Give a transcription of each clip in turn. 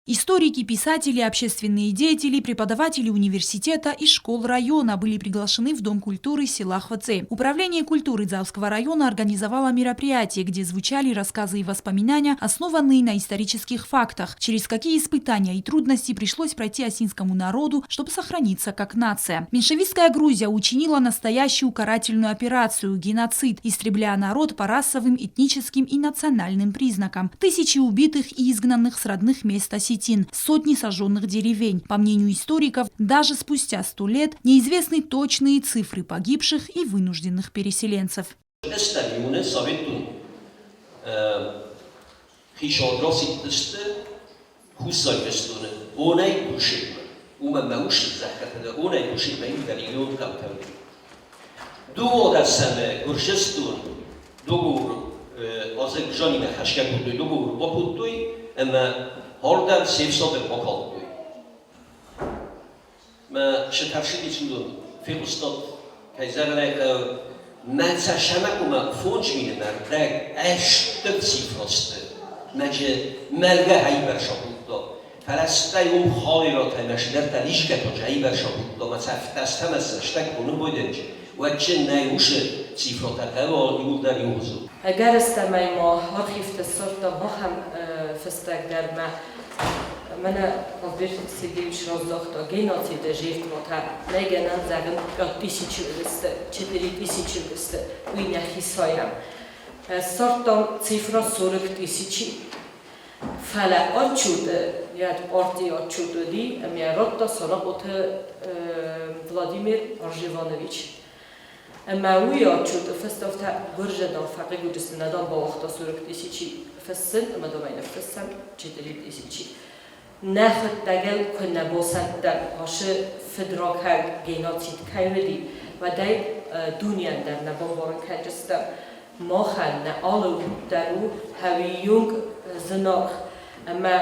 Историки, писатели, общественные деятели, преподаватели университета и школ района были приглашены в Дом культуры села Хваце. Управление культуры Дзауского района организовало мероприятие, где звучали рассказы и воспоминания, основанные на исторических фактах, через какие испытания и трудности пришлось пройти осетинскому народу, чтобы сохраниться как нация. Меньшевистская Грузия учинила настоящую карательную операцию – геноцид, истребляя народ по расовым, этническим и национальным признакам. Тысячи убитых и изгнанных с родных мест осетин, сотни сожженных деревень. По мнению историков, даже спустя 100 лет неизвестны точные цифры погибших и вынужденных переселенцев. Стадионы советон хицауад расидтысты Хуссар Ирыстоны Онӕй Душетмӕ. Уымӕн мӕ усы зӕххытӕ Онӕй Душетмӕ иугӕр ирон хъӕутӕ уыди. Дыууадӕсӕмы Гуырдзыстон договор Азербайджанимӕ хӕсгӕ кодтой, договор бакодтой ӕмӕ ардӕм се фсад ӕрбакалдтой. Мӕ сытӕрсыди уыдон фехъуыстат, кӕй зӕгъын ӕй хъӕуы, мӕ цӕсӕмӕ 5000 мӕрдӕг ӕстыр цифра сты. Мӕджы мӕлгӕ хӕйбӕрса кодта. Фӕлӕ стӕй уым халератӕй мӕ сидӕртӕ лисгӕ та хӕйбӕрса кодта, мӕ цӕфтӕ стӕмӕ стӕг бойдӕнджы. Уӕд нӕй усы цифратӕ хъӕуы иууылдӕр иугъуызон. Ӕгӕрыстӕмӕй ма архивты ссардтам ахӕм фыстӕг дӕр мӕ мӕнӕ Альберт Сергеевич разагъта геноциды жертватӕ нӕй гӕнӕн зӕгъын 5000 уыдысты, 4000 уыдысты, уый нӕхи сайӕм. Ссардтам цифра 40 000. Фӕлӕ отчеты, йӕ партийы отчет уыди, ӕмӕ радта Санахъоты Владимир Аржеванович. Ӕмӕ уый отчеты фӕстӕфтӕ гуырзӕдӕн фӕхъыг уыдысты, нӕдӕр бауагъта 40 000 фыссын, ӕмӕ дӕмӕй ныффыссӕм 4000. Нӕ хъуыддагыл куы нӕ басӕттӕм, ацы фыдракӕнд геноцид кӕй уыди, уӕд ӕй дунейӕн дӕр нӕ бамбарын кӕндзыстӕм. Махӕн нӕ алы уд дӕр у хӕуийонг зынаргъ, ӕмӕ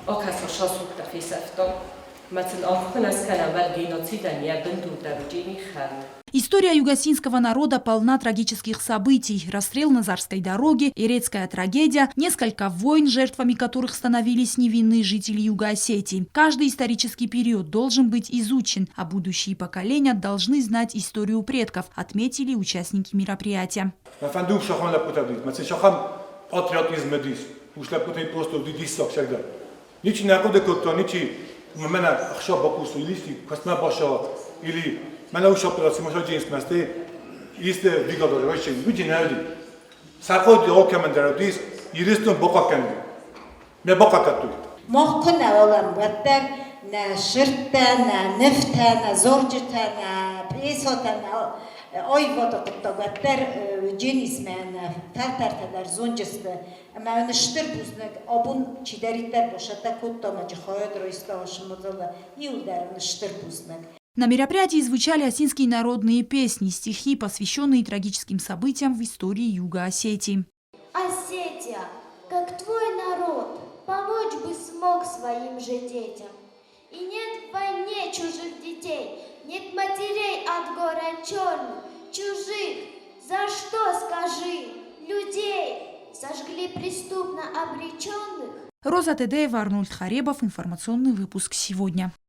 акӕса сасудтӕ фесӕфтам. Мӕ сын аргъ куы нӕ скӕнӕм, уӕд геноцидӕн йӕ бындур дӕр уыди хӕлд. История юго-осетинского народа полна трагических событий. Расстрел на Зарской дороге, Эрецкая трагедия, несколько войн, жертвами которых становились невинные жители Юго-Осетии. Каждый исторический период должен быть изучен, а будущие поколения должны знать историю предков, отметили участники мероприятия. Ничи нӕ хъуыды кодта, ничи мӕнӕ ӕхсӕв бакусу или куыстмӕ или мӕнӕ уыцы операци ма джинс исты бригадӕ вообще люди нӕ уыди. Сӕ алкӕмӕн дӕр уыдис Ирыстон бахъахъхъӕнын. Мӕ бахъахъхъӕдтой. Мах куы нӕ уӕлӕм, уӕддӕр нӕ сырдтӕ, нӕ нывтӕ, нӕ зарджытӕ, нӕ пьесӕтӕ, нӕ аивады хъуыддаг уӕддӕр джинисмӕ нӕ фӕлтӕртӕ дӕр зонджысты. Ӕмӕ уын стыр бузныг, абон чидӕриддӕр босӕттӕ кодта ӕмӕ хайад райста ацы мадзалы, иуылдӕр уын стыр бузныг. На мероприятии звучали осетинские народные песни, стихи, посвященные трагическим событиям в истории Юга Осетии. Осетия, как твой народ, помочь бы смог своим же детям. И нет в войне чужих детей, нет матерей от горя черных, чужих. За что, скажи, людей сожгли преступно обреченных? Роза Тедеева, Арнольд Харебов. Информационный выпуск «Сегодня».